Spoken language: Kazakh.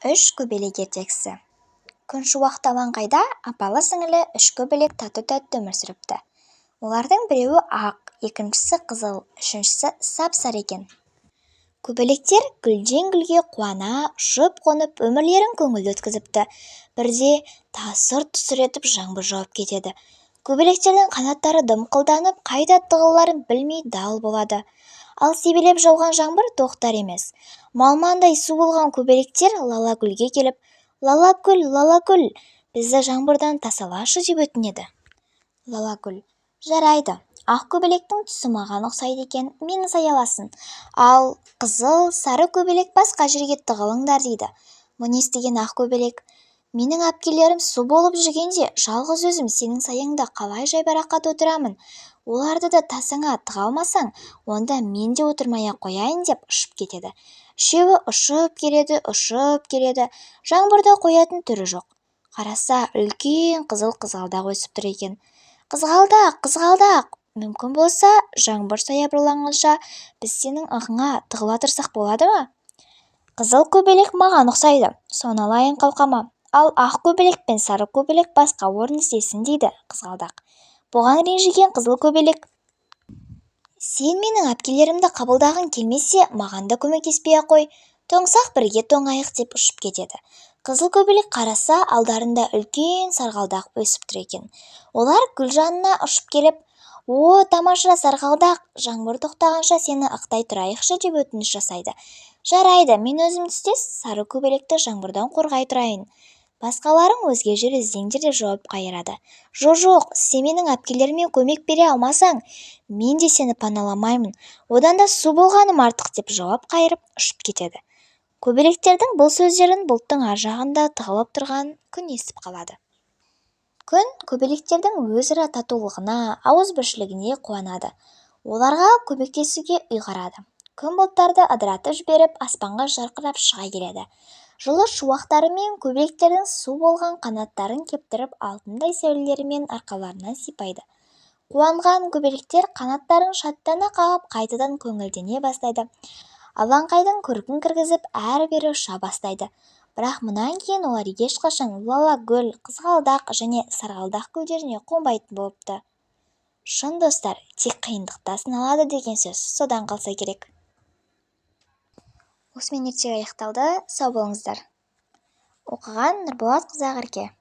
Үш көбелек ертегісі. Күн шуақты алаңқайда апалы-сіңлілі үш көбелек тату-тәтті өмір сүріпті. Олардың біреуі ақ, екіншісі қызыл, үшіншісі сап-сары екен. Көбелектер гүлден-гүлге қуана ұшып-қонып, өмірлерін көңілді өткізіпті. Бірде тасыр-тұсыр етіп жаңбыр жауып кетеді. Көбелектердің қанаттары дымқылданып, қайда тығыларын білмей дал болады. Ал себелеп жауған жаңбыр тоқтар емес. Малмандай су болған көбелектер Лалагүлге келіп, «Лалагүл, Лалагүл, бізді жаңбырдан тасалашы», – деп өтінеді. Лалагүл: «Жарайды, ақ көбелектің түсі маған ұқсайды екен, мені саяласын. Ал қызыл, сары көбелек басқа жерге тығылыңдар», – дейді. Мұны естіген ақ көбелек: «Менің әпкелерім су болып жүргенде, жалғыз өзім сенің саяңда қалай жайбарақат отырамын? Оларды да тасаңа тыға алмасаң, онда мен де отырмай-ақ қояйын», – деп ұшып кетеді. Үшеуі ұшып келеді, ұшып келеді, жаңбыр да қоятын түрі жоқ. Қараса, үлкен қызыл қызғалдақ өсіп тұр екен. «Қызғалдақ, қызғалдақ, мүмкін болса, жаңбыр саябырланғанша біз сенің ығыңа тығыла тұрсақ болады ма? Қызыл көбелек маған ұқсайды, соны алайын қалқама. Ал ақ көбелек пен сары көбелек басқа орын іздесін», – дейді қызғалдақ. Бұған ренжіген қызыл көбелек: «Сен менің әпкелерімді қабылдағың келмесе, маған да көмектеспей-ақ қой. Тоңсақ, бірге тоңайық», – деп ұшып кетеді. Қызыл көбелек қараса, алдарында үлкен сарғалдақ өсіп тұр екен. Олар гүл жанына ұшып келіп: «О, тамаша сарғалдақ, жаңбыр тоқтағанша сені ықтай тұрайықшы», – деп өтініш жасайды. «Жарайды, мен өзім түстес сары көбелекті жаңбырдан қорғай тұрайын. Басқаларың өзге жер іздеңдер», – деп жауап қайырады. «Жо-жоқ, сен менің әпкелеріме көмек бере алмасаң, мен де сені паналамаймын. Одан да су болғаным артық», – деп жауап қайырып ұшып кетеді. Көбелектердің бұл сөздерін бұлттың ар жағында тығылып тұрған күн естіп қалады. Күн көбелектердің өзара татулығына, ауызбіршілігіне қуанады. Оларға көмектесуге ұйғарады. Күн бұлттарды ыдыратып жіберіп, аспанға жарқырап шыға келеді. Жылы шуақтарымен көбелектердің су болған қанаттарын кептіріп, алтындай сәулелерімен арқаларынан сипайды. Қуанған көбелектер қанаттарын шаттана қағып, қайтадан көңілдене бастайды. Алаңқайдың көркін кіргізіп, әрі-бері ұша бастайды. Бірақ мұнан кейін олар ешқашан лалагүл, қызғалдақ және сарғалдақ гүлдеріне қонбайтын болыпты. Шын достар тек қиындықта сыналады деген сөз содан қалса керек. Осымен ертегі аяқталды. Сау болыңыздар. Оқыған Нұрболатқызы Ақерке.